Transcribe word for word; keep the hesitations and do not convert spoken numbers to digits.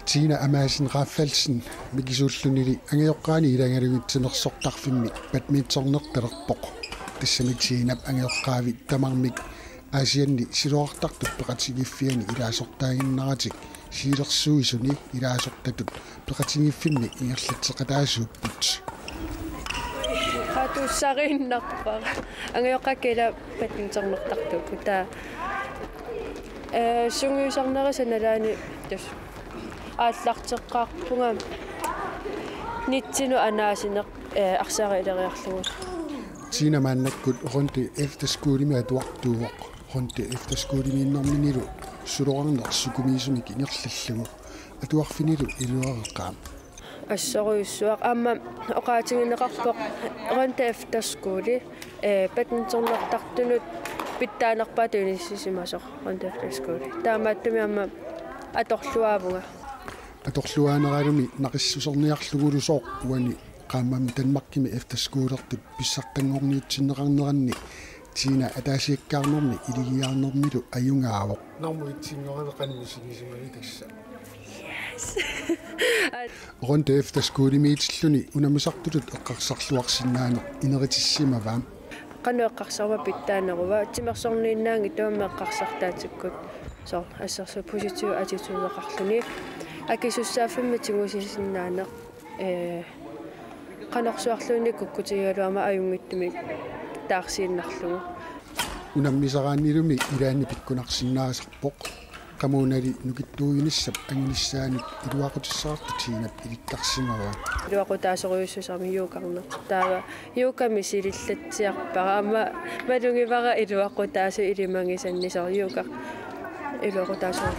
Tina Amassen Rafaelsen mikisuullunili angajoqqaani ilagalugit timersortarfimmi badmintonertalerpoq. Tassami Tinap angajoqqaavi tamarmik Aasianni siloortartut peqatigiiffianni ilaasortaaginnaratik siulersuisuni ilaasortatut peqatigiiffimmi ingerlatseqataasuupput. Qatussariinnarpara. Angajoqqaakka ila badmintonertartuupput. Taava, eh, sungiusarnerisa nalaani tassa aallarteqqaarpunga nitsinut anaasineq, eh, arsaariliarlugu. Tina maannakkut Rønde Efterskolemi atuartuuvoq. Rønde Efterskolemiinnerminilu suloraarneq sukumiisumik ingerlallugu atuarfinilu iluareqaaq. Assorujussuaq aamma oqaatigineqarpoq Rønde Efterskole, eh, badmintonertartunut pitsaanerpaatut inissisimasoq Rønde Efterskole. Taamaattumik aamma atorluaavunga. Atorluaaneralumi naqissuserniarlugulusooq uani qaammammi Danmarkimi efterskolertut pissartanngorniutsinneqarneranni Tina ataasiakkaarnermi iligiarnermilu ajugaavoq. Normu itsinngoriva qanoq misigisimavit tassa? Rønde Efterskolemiitilluni unammisartutut eqqarsarluarsinnaaneq ineritissimavaa. Qanoq eqqarsaruma pitsaaneruva, timersorniinnaanngitsoq aamma eqqarsartaatsikkut soorlu assersuut positiv attitudeqarluni. Akisussaaffimmi tigusisinnaaneq, eh, qanorsuarluunniit kukkutigigalugu aamma ajunngitsumik taarsiinnarlugu. Unammisaraannilumi ilaanni pikkunarsinnaasarpoq. Qamuunali nukittuujunissap angunissaanut iluaqutissaqartoq Tinap ilikkarsimavaa. Iluaqutaasorujussuusarami yogarneq. Taava yogami silillatsiarpara aamma malugivara iluaqutaasut ilimagisannik, soorlu yoga iluaqutaasoq.